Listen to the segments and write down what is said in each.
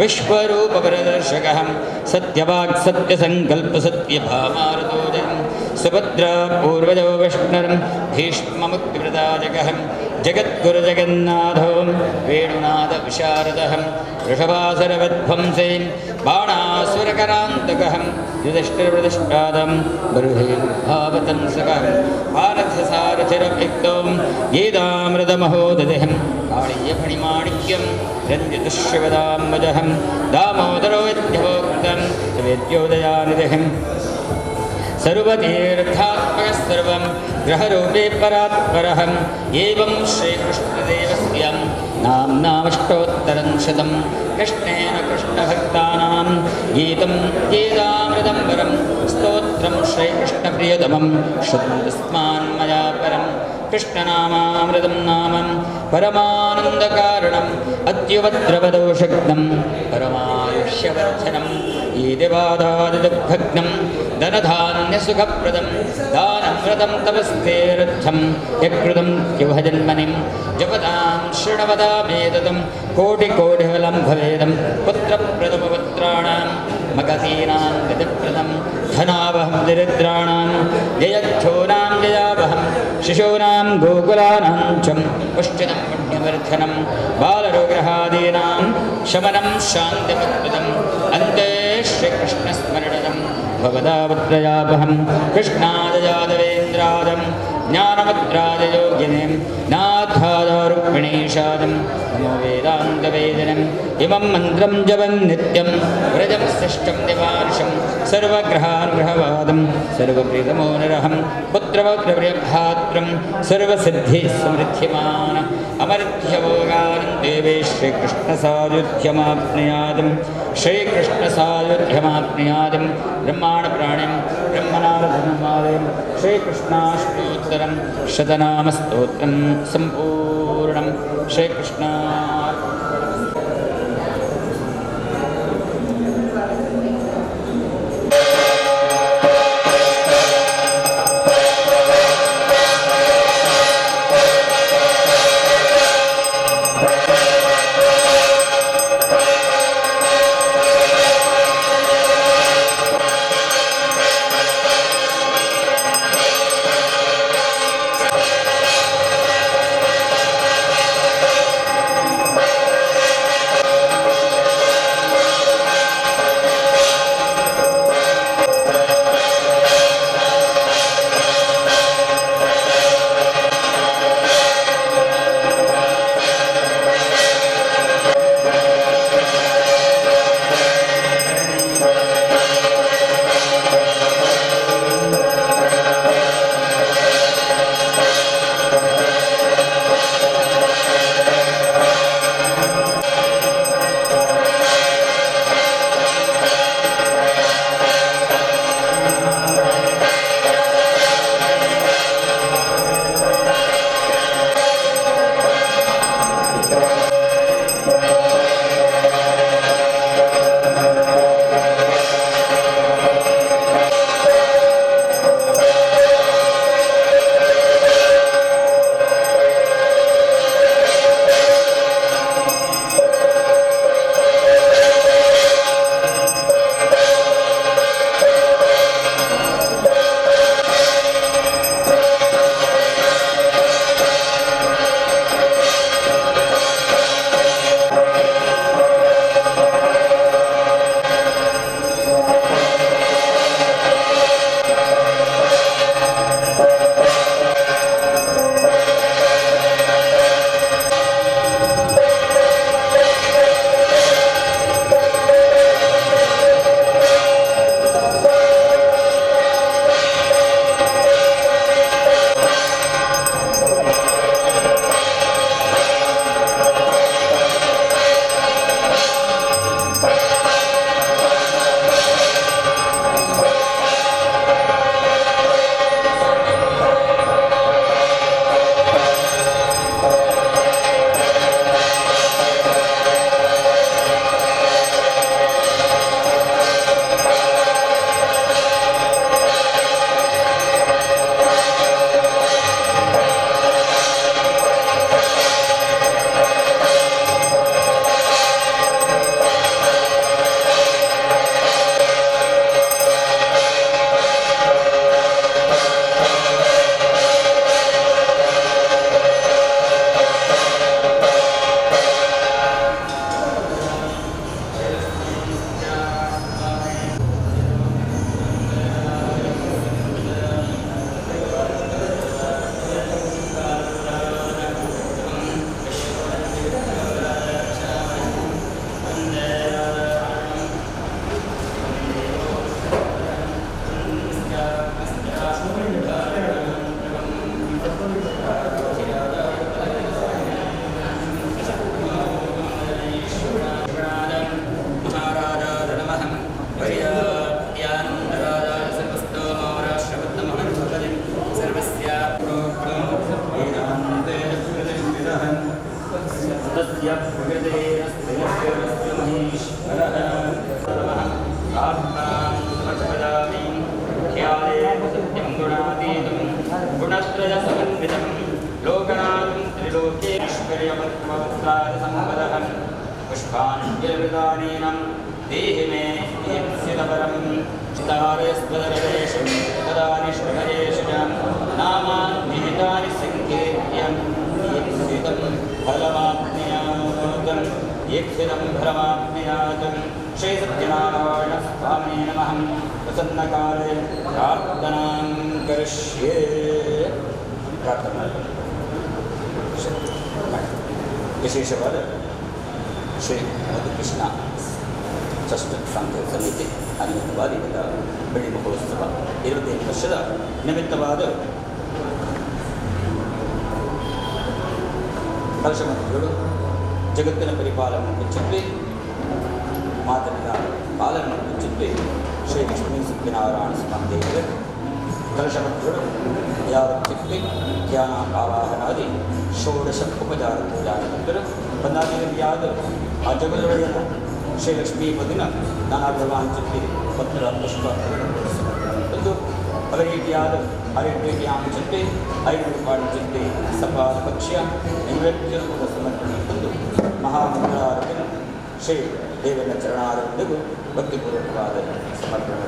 विश्वरूपप्रदर्शकः सत्यवाक् सत्यसङ्कल्प सत्यभामारतोदयं सुभद्रा पूर्वजो विष्णुर् भीष्ममुक्तिप्रदायकः जगद्गुरुजगन्नाथो वेणुनादविशारदः वृषभासुरवध्वंसे बाणासुरकरान्तकः युधिष्ठिरप्रतिष्ठादं बर्हिर्भावतंसकः पारथसारथिरभिक्तो गीतामृतमहोदधिः काळीयफणिमाणिक्यं रञ्जितशिवदाम्बजहं दामोदरोऽध्यभोक्तं वेद्योदयानिधिः सर्वतीर्थात्मकः सर्वं ग्रहरूपे परात्परः एवं श्रीकृष्णदेवस्य नाम्नामष्टोत्तरं शतं कृष्णेन कृष्णभक्तानां गीतं गीतामृतं परं स्तोत्रं श्रीकृष्णप्रियतमं श्रुतस्मान्मया परं कृष्णनामामृतं नाम परमानन्दकारणम् अत्युपद्रवदोषघ्नं परमायुष्यवर्धनम् ईदिवादादिदुःखघ्नं धनधान्यसुखप्रदं दानव्रतं तपस्तेरर्थं यकृतं युभजन्मनिं जपदां शृण्वतामेतदं कोटिकोटिफलं भवेदं पुत्रप्रदमपुत्राणां मगधीनां गतिप्रदं धनावहं दरिद्राणां जयच्छूनां जयावहं शिशूनां गोकुलानां च पुष्टिदं पुण्यवर्धनं बालरोगहादीनां शमनं शान्तिमुक्तिदम् अन्ते श्रीकृष्णस्मरणं भवदावत्रयापहं कृष्णादजादवेन्द्रादं ज्ञानमुद्राजयोगिनीं नाथादारुक्मिणीशादं नमो वेदान्तवेदिनम् इमं मन्त्रं जपन् नित्यं व्रजं सृष्टं दिवार्षं सर्वग्रहानुग्रहवादं सर्वप्रीतमो नरहं पुत्रपौत्रप्रियभात्रं सर्वसिद्धिः समृद्धिमान् अमर्त्यभोगान् देवे श्रीकृष्णसायुध्यमाप्नुयादं श्रीकृष्णसायुध्यमाप्नुयादं ब्रह्माणप्राणिं ब्रह्मनारधनमालयं श्रीकृष्णाष्टोत्तरं शतनामस्तोत्रं सम्पूर्णं श्रीकृष्ण। प्रसन्नकाले प्रार्थनां करिष्ये। ಪ್ರಾರ್ಥನೆ ಮಾಡ್ತಾರೆ. ವಿಶೇಷವಾದ ಶ್ರೀ ಮಧುಕೃಷ್ಣ ಟ್ರಸ್ಟ್ ಸಂಘ ಸಮಿತಿ ಅನಿಮಿತ್ತವಾದ ಇದರ ಬೆಳ್ಳಿ ಮಹೋತ್ಸವ 25 ವರ್ಷದ ನಿಮಿತ್ತವಾದ ಕಲಶಮಂತ್ರಿಗಳು ಜಗತ್ತಿನ ಪರಿಪಾಲನೆ ಮುಚ್ಚಿದ್ವಿ, ಮಾತನ ಪಾಲನೆ ಮುಚ್ಚಿದ್ವಿ. ಶ್ರೀ ಲಕ್ಷ್ಮೀ ಸತ್ಯನಾರಾಯಣ ಸ್ವಾಮಿ ದೇವರ ಕಲಶಮಂತ್ರಿಗಳು ಯಾವ ಚಿತ್ತಿ ಧ್ಯಾನ ಆವಾಹನಾದಿ ಷೋಡಶ ಉಪಚಾರ ಪೂಜಾ ನಂತರ ಬಂದಾದಿಯಾದ ಆ ಜಗದೊಡೆಯನ ಶ್ರೀ ಲಕ್ಷ್ಮೀಪದಿನ ನಾನಾ ಭಗವಾನ್ ಚಿತ್ತಿ ಪತ್ರ ಪುಷ್ಪ ಬಂದು ಅದೇ ರೀತಿಯಾದ ಅರೆಟ್ಯಾಂ ಚಿತ್ತಿ 500 ಪಾಡಿ ಚಿತ್ತಿ ಸಪಾದ ಭಕ್ಷ್ಯ ನೈವೇದ್ಯ ಕೂಡ ಸಮರ್ಪಣೆ ಬಂದು ಮಹಾಮಂಗಳಾರತಿನ ಶ್ರೀ ದೇವನ ಚರಣಾರವಿಂದಗೂ ಭಕ್ತಿಪೂರ್ವಕವಾದ ಸಮರ್ಪಣೆ.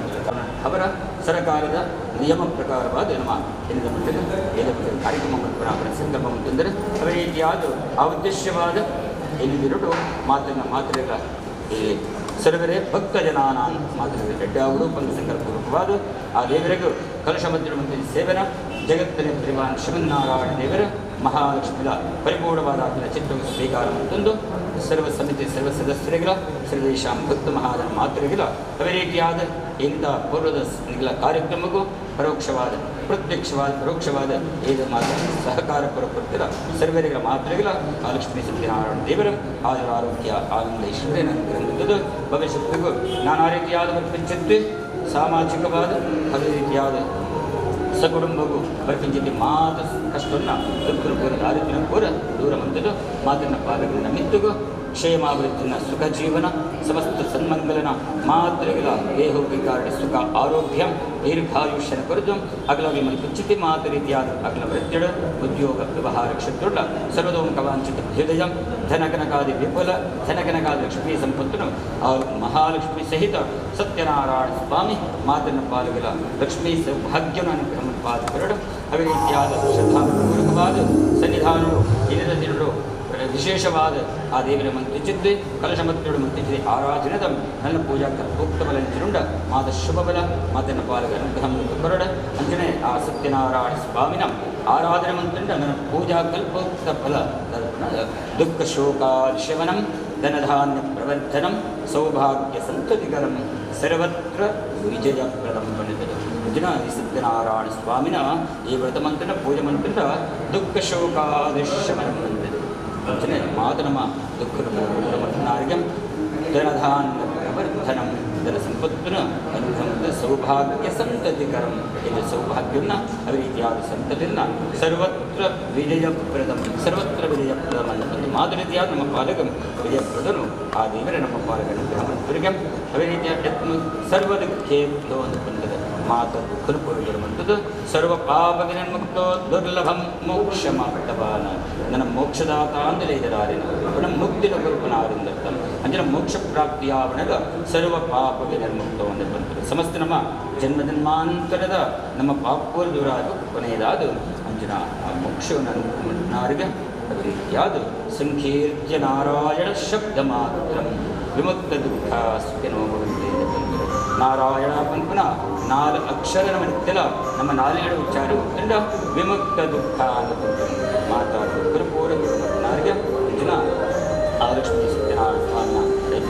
ಅವರ ಸರಕಾರದ ನಿಯಮ ಪ್ರಕಾರವಾದ ನಮ್ಮ ಎನಿದ ಮಟ್ಟದ ಏದ ಕಾರ್ಯಕ್ರಮ ಅವರ ಸಂಕಲ್ಪ ಅಂತಂದರೆ ಅದೇ ರೀತಿಯಾದ ಆ ಉದ್ದೇಶವಾದ ಎಲ್ಲಿದಿರಡು ಮಾತಿನ ಮಾತ್ರೆಗಳ ಈ ಸರ್ವರೇ ಭಕ್ತ ಜನಾನ ಮಾತ್ರ ಎಡ್ಡಾವರು ಒಂದು ಸಂಕಲ್ಪಪೂರ್ವಕವಾದ ಆ ದೇವರಿಗೂ ಕಲಶ ಮಧ್ಯೆ ಸೇವನ ಜಗತ್ತಿನ ತ್ರಿವಾನ್ ಶ್ರೀಮನ್ನಾರಾಯಣ ದೇವರ ಮಹಾಲಕ್ಷ್ಮಿಯ ಪರಿಪೂರ್ಣವಾದ ಆತನ ಚಿತ್ರವನ್ನು ಸ್ವೀಕಾರ ಮತ್ತೊಂದು ಸರ್ವ ಸಮಿತಿ ಸರ್ವ ಸದಸ್ಯರಿಗಳ ಸರ್ವೇಶಾಂ ಭಕ್ತ ಮಹಾಜನ ಮಾತೃಗಳ ಅದೇ ರೀತಿಯಾದ ಇಂಥ ಪೂರ್ವದ ನಿಗಳ ಕಾರ್ಯಕ್ರಮಕ್ಕೂ ಪರೋಕ್ಷವಾದ ಪ್ರತ್ಯಕ್ಷವಾದ ಪರೋಕ್ಷವಾದ ಏದ ಮಾತ್ರ ಸಹಕಾರ ಪರಪಡ್ತಿರ ಸರ್ವರಿಗಳ ಮಾತ್ರೆಗಳ ಆ ಲಕ್ಷ್ಮೀ ಸತ್ಯನಾರಾಯಣ ದೇವರ ಆಯುರ ಆರೋಗ್ಯ ಆನಂದ ಐಶ್ವರ್ಯ ಗ್ರಂಥದ್ದು ಭವಿಷ್ಯತ್ತಿಗೂ ನಾನಾ ರೀತಿಯಾದ ಬರ್ಪಿಂಚಿತ್ತು ಸಾಮಾಜಿಕವಾದ ಅದೇ ರೀತಿಯಾದ ಸಕುಟುಂಬಕ್ಕೂ ಬರ್ಪಿಂಚಿತ್ತು ಮಾತ ಕಷ್ಟವನ್ನು ದುಃಖರು ಪೂರ ದಾರಿದ್ರ್ಯ ಪೂರ ದೂರ ಮಂತದ್ದು ಮಾತಿನ ಪಾದಗಳಿಂದ ಮಿತ್ತುಗೂ ಕ್ಷೇಮಾಭಿವೃದ್ಧಿನ ಸುಖ ಜೀವನ ಸಮಸ್ತ ಸನ್ಮಂಗಲನ ಮಾತೃಗಳ ದೇಹೋಪಿಕಾರಣ ಸುಖ ಆರೋಗ್ಯ ದೀರ್ಘಾಯುಷ್ಯನ ಕೊರತು ಅಗಲವಿ ಮಲ್ಪುಚ್ಚಿತಿ ಮಾತು ರೀತಿಯಾದ ಅಗಲ ವೃತ್ತಿಡು ಉದ್ಯೋಗ ವ್ಯವಹಾರ ಕ್ಷೇತ್ರುಳ್ಳ ಸರ್ವತೋಮುಖವಾಂಚಿತ ಹೃದಯ ಧನಕನಕಾದಿ ವಿಪುಲ ಧನಕನಕಾದಿ ಲಕ್ಷ್ಮೀ ಸಂಪತ್ತನು ಆ ಮಹಾಲಕ್ಷ್ಮಿ ಸಹಿತ ಸತ್ಯನಾರಾಯಣ ಸ್ವಾಮಿ ಮಾತನ ಪಾಲುಗಳ ಲಕ್ಷ್ಮೀ ಸೌಭಾಗ್ಯನ ಅನುಗ್ರಹ ಪಾದ ಅದೇ ರೀತಿಯಾದ ಶ್ರದ್ಧಾಪೂರ್ವಕವಾದ ಸನ್ನಿಧಾನರು ದಿನದ ದಿನರು ವಿಶೇಷವಾದ ಆ ದೇವರ ಮಂತ್ರಿಚಿದ್ದೆ ಕಲಶ ಮಂತ್ರಿಗಳು ಮಂತ್ರಿಚಿದೆ ಆರಾಧನದ ನನ್ನ ಪೂಜಾ ಸೂಕ್ತ ಬಲ ಚಿರುಂಡ ಮಾತ ಶುಭಬಲ ಮಾತನ ಪಾಲಕ ಅನುಗ್ರಹ ಕೊರಡ ಅಂಜನೆ ಆ ಸತ್ಯನಾರಾಯಣ ಸ್ವಾಮಿನ ಆರಾಧನೆ ಮಂತ್ರಂಡ ನನ್ನ ಪೂಜಾ ಕಲ್ಪೋಕ್ತ ಫಲ ದುಃಖ ಶೋಕಾಶಮನಂ ಧನಧಾನ್ಯ ಪ್ರವರ್ಧನಂ ಸೌಭಾಗ್ಯ ಸಂತತಿಕರಂ ಸರ್ವತ್ರ ವಿಜಯಪ್ರದಂ ಪಂಡಿತರು. ದಿನ ಈ ಸತ್ಯನಾರಾಯಣ ಸ್ವಾಮಿನ ಈ ವ್ರತ ಮಂತ್ರ ಪೂಜೆ ಮಂತ್ರ ದುಃಖ ಶೋಕಾದಿಶಮನಂ ಮಂತ್ರಿತು ಅಂಚನೆ ಮಾತು ನಮ್ಮ ದುಃಖದ ಮಟ್ಟನಾರ್ಗಂ ಧನಧಾನ್ಯ ಪ್ರವರ್ಧನಂ ಧನ ಸಂಪತ್ತಿನ ಅನುಗ್ರಹ ಸೌಭಾಗ್ಯ ಸಂತತಿಕರಂ ಇದು ಸೌಭಾಗ್ಯವನ್ನು ಅದೇ ರೀತಿಯಾದ ಸಂತತಿಯನ್ನು ಸರ್ವತ್ರ ವಿಜಯಪ್ರದಂ ಸರ್ವತ್ರ ವಿಜಯಪ್ರದಂ ಅನ್ನೋದು ಮಾತು ರೀತಿಯಾದ ನಮ್ಮ ಪಾಲಕಂ ವಿಜಯಪ್ರದನು ಆ ದೇವರೇ ನಮ್ಮ ಪಾಲಕ ಅನುಗ್ರಹ ಅದೇ ರೀತಿಯ ಸರ್ವ ದುಃಖೇಭ್ಯೋ ಅಂತ ಬಂದದ ಮಾತ ದುಃಖನು ಪೂರ್ವಿರುವಂಥದ್ದು ಸರ್ವ ಪಾಪವಿನಿರ್ಮುಕ್ತೋ ದುರ್ಲಭಂ ಮೋಕ್ಷ ಮಾಪ್ತವಾನ ನನ್ನ ಮೋಕ್ಷದಾತ ಅಂದರೆ ಇದರಾರಿನ ಪುನಃ ಮುಕ್ತಿನ ಗುರುಪನಾರಿಂದರ್ಥಂ ಅಂದರೆ ಮೋಕ್ಷ ಪ್ರಾಪ್ತಿಯಾವಣಗ ಸರ್ವ ಪಾಪ ವಿನಿರ್ಮುಕ್ತೋ ಅಂತ ಬಂತದೆ. ಸಮಸ್ತ ನಮ್ಮ ಜನ್ಮ ಜನ್ಮಾಂತರದ ನಮ್ಮ ಪಾಪೂರ್ ದೂರ ಕೊನೆಯದಾದ ಅಂಜನ ಆ ಮೋಕ್ಷವನ್ನು ನಾರಿಗೆ ಅದೇ ರೀತಿಯಾದ ಸಂಕೀರ್ತ್ಯ ನಾರಾಯಣ ಶಬ್ದ ಮಾತ್ರ ವಿಮುಕ್ತ ದುಃಖ ಸುಖಿನೋ ಭವಂತಿ ಅಂತ ಬಂದರು. ನಾರಾಯಣ ಪಂಪನ 4 ಅಕ್ಷರ ನಮ್ಮ ನಿತ್ಯಲ ನಮ್ಮ ನಾಲ್ಗೆರಡು ಉಚ್ಚಾರ ಉತ್ತಂಡ ವಿಮುಕ್ತ ದುಃಖ ಅಂತ ಬಂದರು. ಮಾತಾಡುವ ಪೂರ ನಾರಿಗೆ ಅಂಜನ ಆ ಲಕ್ಷ್ಮೀ ಸತ್ಯನಾರಾಯಣ ಸ್ವಾಮಿನ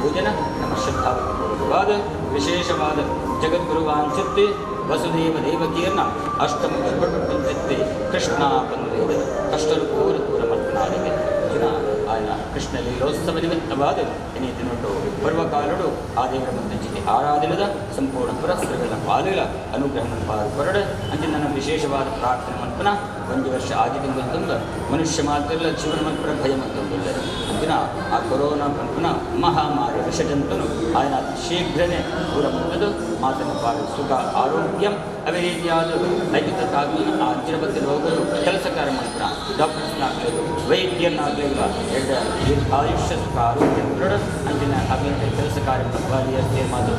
ಪೂಜನ ನಮ್ಮ ಶ್ರದ್ಧಾಪೂರ್ವಕವಾದ ವಿಶೇಷವಾದ ಜಗದ್ಗುರುವಾಂಚಿತ್ತಿ ವಸುದೇವ ದೇವಕಿಯನ್ನ ಅಷ್ಟಮ ಗರ್ಭಪಂಚಿತ್ತಿ ಕೃಷ್ಣ ಬಂದು ಕಷ್ಟರು ಪೂರ ದೂರ ಮರ್ತನಾರಿಗೆ ಜನ ఆయన ಕೃಷ್ಣ ಲೀಲೋತ್ಸವ ನಿಮಿತ್ತವಾದ ಎನ್ನುಟ್ಟು ಪರ್ವಕಾಲಡು ಆ ದೇವರ ಮಂತ್ರಿಚಿತಿ ಆರಾಧನದ ಸಂಪೂರ್ಣ ಪುರಸ್ಕರಗಳ ಪಾಲುಗಳ ಅನುಗ್ರಹ ಪಾಲ್ಪರಡು ಅಂಚೆ ನನ್ನ ವಿಶೇಷವಾದ ಪ್ರಾರ್ಥನೆ ಮಲ್ಪನ ಒಂದು ವರ್ಷ ಆದಿ ತಿಂಗಳು ತಂದ ಮನುಷ್ಯ ಮಾತ್ರ ಜೀವನ ಮಲ್ಪರ ಭಯ ಮತ್ತೊಂದಿಲ್ಲ ಅಂದಿನ ಆ ಕೊರೋನಾ ಪಂಪನ ಮಹಾಮಾರಿ ವಿಷಜಂತನು ఆయన ಶೀಘ್ರನೇ ದೂರ ಮುಟ್ಟದು ಮಾತನ ಪಾಲು ಸುಖ ಆರೋಗ್ಯ ಅದೇ ರೀತಿಯಾದ ಲೈಂಗಿಕ ಕಾನೂನು ಆ ಅಂಚಿನ ರೋಗಗಳು ಕೆಲಸ ಕಾರ್ಯ ಮಂತ್ರ ಡಾಕ್ಟರ್ಸ್ನಾಗಲಿ ವೈದ್ಯನಾಗಲಿ ದೀರ್ಘಾಯುಷ್ಯ ಸುಖ ಆರೋಗ್ಯ ದೃಢ ಅಂಚಿನ ಅಗ್ಲ ಕೆಲಸ ಕಾರ್ಯ ಮಾತು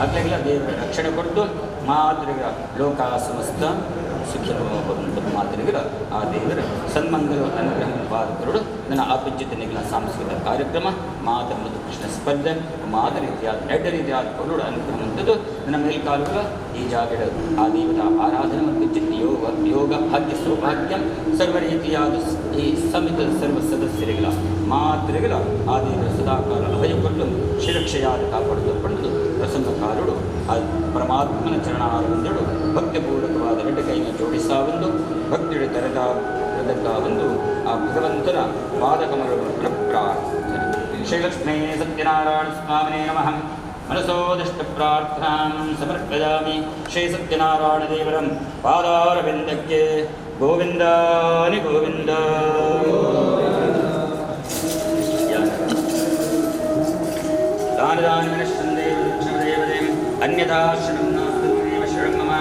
ಅಗ್ಲೆಲ್ಲ ದೇವರ ರಕ್ಷಣೆ ಕೊಟ್ಟು ಮಾತೃಗ ಲೋಕ ಸಮಸ್ತ ಸುಖಿನೋ ಭವಂತು ಮಾತರಿಗರ ಆ ದೇವರ ಸನ್ಮಂಗಲ ಅನುಗ್ರಹ ಪಾದಕರುಡು ನನ್ನ ಆಪಿಂಚಿತನಿಗಳ ಸಾಂಸ್ಕೃತಿಕ ಕಾರ್ಯಕ್ರಮ ಮಾತ ಮತ್ತು ಕೃಷ್ಣ ಸ್ಪರ್ಧೆ ಮಾತ ರೀತಿಯಾದ ಎಡ್ಡ ರೀತಿಯಾದ ಕೊರುಡು ಅನುಗ್ರಹ ನನ್ನ ಮೇಲ್ಕಾಲುಗಳ ಈ ಜಾಗದ ಆ ದೇವರ ಆರಾಧನೆ ಮತ್ತು ಚಿತ್ತ ಯೋಗ ಯೋಗ ಭಾಗ್ಯ ಸೌಭಾಗ್ಯ ಸರ್ವ ರೀತಿಯಾದ ಈ ಸಮಿತದ ಸರ್ವ ಸದಸ್ಯರಿಗಳ ಮಾತೃಗಳ ಆ ದೇವರ ಸದಾಕಾಲ ಅಭಯಕೊಟ್ಟು ಶಿರಕ್ಷೆಯಾದ ಕಾಪಾಡಿಕೊಂಡು ಪ್ರಸನ್ನಕಾರರು ಆ ಪರಮಾತ್ಮನ ಚರಣಾರವಿಂದಳು ಭಕ್ತಿಪೂರ್ವಕವಾದ ಎರಡು ಕೈಯನ್ನು ಜೋಡಿಸಾವೆಂದು ಭಕ್ತಿಯ ತೆರೆದ ಒಂದು ಆ ಭಗವಂತನ ಪಾದಕಮಲಗಳನ್ನು ಪ್ರಾರ್ಥನೆ. ಶ್ರೀಲಕ್ಷ್ಮೀ ಸತ್ಯನಾರಾಯಣ ಸ್ವಾಮಿನೇ ನಮಃ. ಮನಸೋದಿಷ್ಟ ಪ್ರಾರ್ಥನಾಂ ಸಮರ್ಪಯಾಮಿ. ಶ್ರೀ ಸತ್ಯನಾರಾಯಣ ದೇವರಂ ಪಾದಾರವಿಂದಕ್ಕೆ ಗೋವಿಂದಾನಿ ಗೋವಿಂದ. ದಾನ ಮನಶ್ಚಂದೇವ ದೇವದೇವ ಅನ್ಯಥಾ ಶರಣಂ ನಾಸ್ತಿ ಶರಣಂ ಮಮ.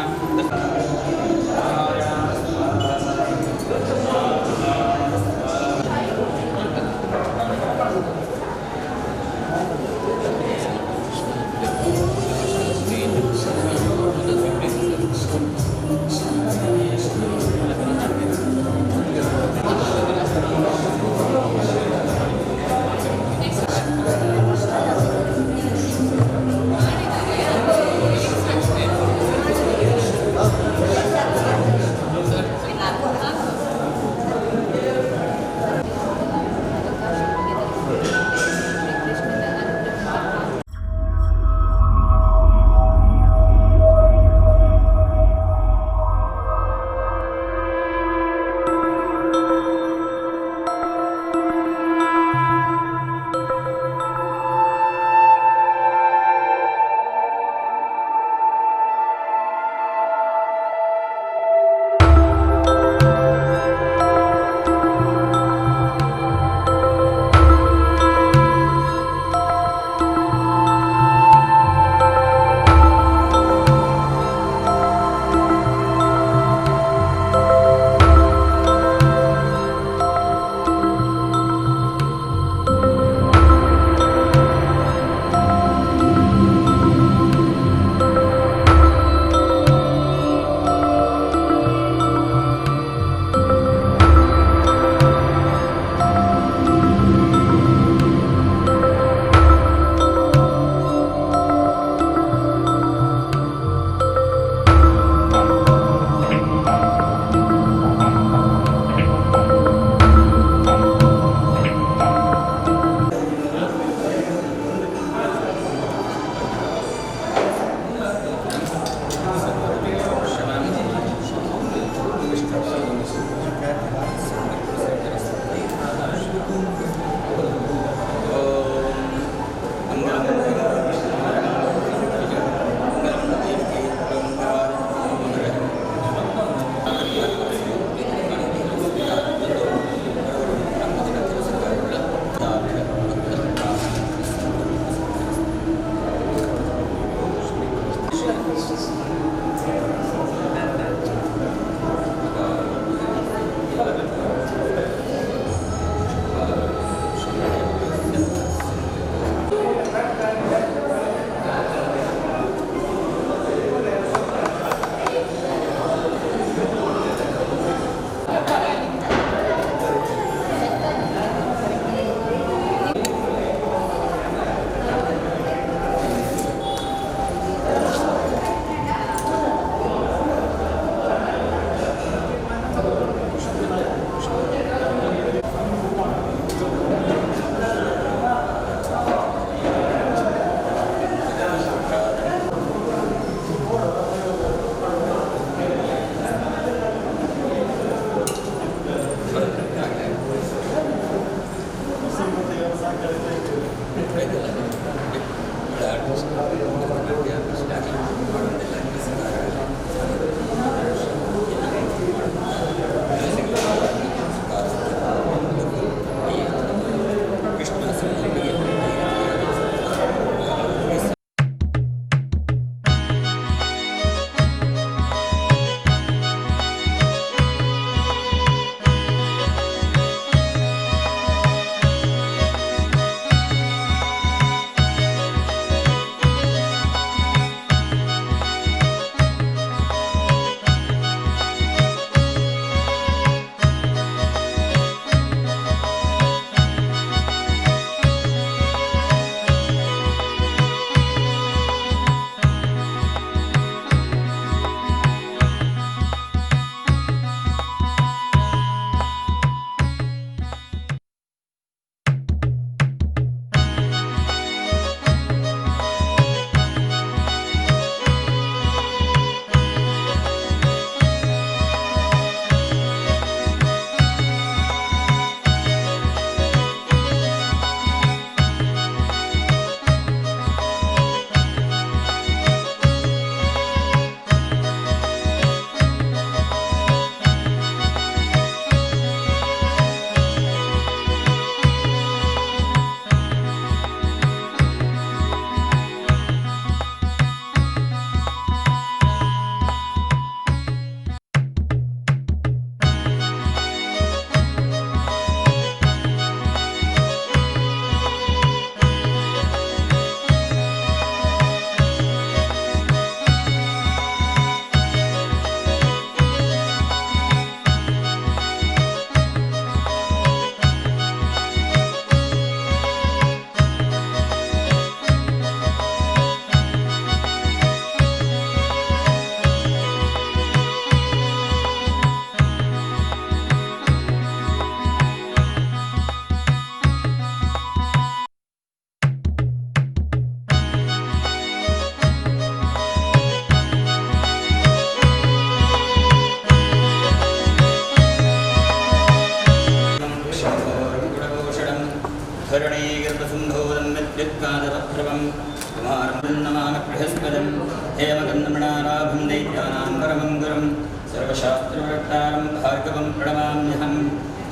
ಹೇಮಗಂಧಮಣಾರಾಭಂ ದೈತ್ಯಾನಾಂ ಪರಮಂ ಗುರುಂ ಸರ್ವಶಾಸ್ತ್ರವಕ್ತಾರಂ ಭಾರ್ಗವಂ ಪ್ರಣಮಾಮ್ಯಹಂ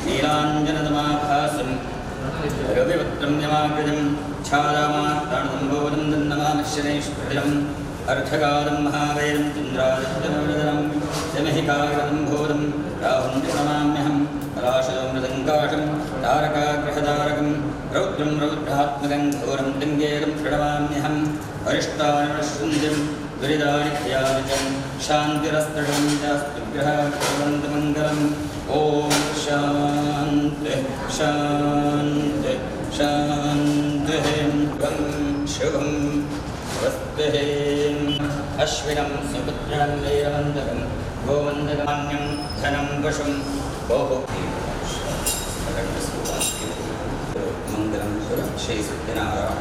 ನೀಲಾಂಜನದಮಾಭಾಸಂ ರವಿಪುತ್ರಂ ಯಮಾಗ್ರಜಂ ಛಾಯಾಮಾತ್ರಾಣಂಬೋಧಂ ನಮಾಮಿ ಶನೈಶ್ವರಂ ಅರ್ಧಕಾಲಂ ಮಹಾವೈರಂ ಚಂದ್ರಾದಿತ್ಯಮೃದಂ ಶಮಹಿಕಾಗ್ರದಂಭೋಧಂ ರಾಹುಂ ಪ್ರಣಮಾಮ್ಯಹಂ ಪರಾಶರಮೃದಂಕಾಶಂ ತಾರಕಾಗ್ರಹದಾರಕಂ ರೌದ್ರಂ ರೌದ್ರಾತ್ಮಕಂ ಘೋರಂ ಲಿಂಗೇರಂ ಪ್ರಣಮಾಮ್ಯಹಂ ಅರಿಷ್ಟಾನಿವಶೃಂದಿಂ ದುರಿದಾರಿಕ್ಯಾನಿಜಂ ಶಾಂತಿರಸ್ತಡಂ ಜಾಸ್ತು ಗ್ರಹಮಂಗಲಂ. ಓಂ ಶಾಂತಿ ಶಾಂತಿ ಶಾಂತಿ. ಶುಭಂ ಸ್ವಸ್ತಿ. ಅಶ್ವಿನಂ ಸುಪುತ್ರಂ ವೀರವಂದಕಂ ಗೋವಂದಕಾನ್ಯಂ ಧನಂ ಪಶುಂ ಗೋಃ ಮಂಗಲಂ ಶ್ರೀ ಸತ್ಯನಾರಾಯಣ.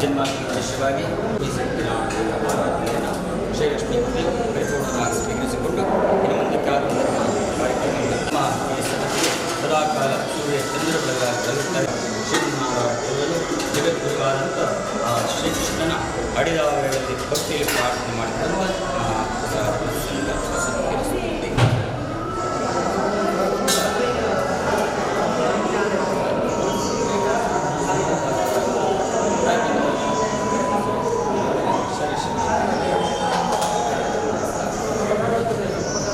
ಜನ್ಮಾಷ್ಟಮಿ ವಿಶೇಷವಾಗಿ ಈ ಸತ್ಯನಾರಾಯಣ ಆರಾಧನೆಯನ್ನು ಶ್ರೀಲಕ್ಷ್ಮೀಪತಿ ಪರಿಪೂರ್ಣವಾಗಿ ಸ್ವೀಕರಿಸಿಕೊಂಡು ಇನ್ನು ಮುಂದಕ್ಕೆ ಆಗುವಂತಹ ಕಾರ್ಯಕ್ರಮವನ್ನು ನಮ್ಮ ಈ ಸಭೆಗೆ ಸದಾಕಾಲ ಸೂರ್ಯ ಚಂದ್ರ ಬೆಳಗಾಗಿರುತ್ತಾರೆ. ಶ್ರೀನಾರಾಯಣ ದೇವರು ಜಗದ್ಗುರುವಾದಂಥ ಆ ಶ್ರೀಕೃಷ್ಣನ ಅಡಿದಾವಗಳಲ್ಲಿ ಭಕ್ತಿಯಲ್ಲಿ ಪ್ರಾರ್ಥನೆ ಮಾಡಿಕೊಂಡು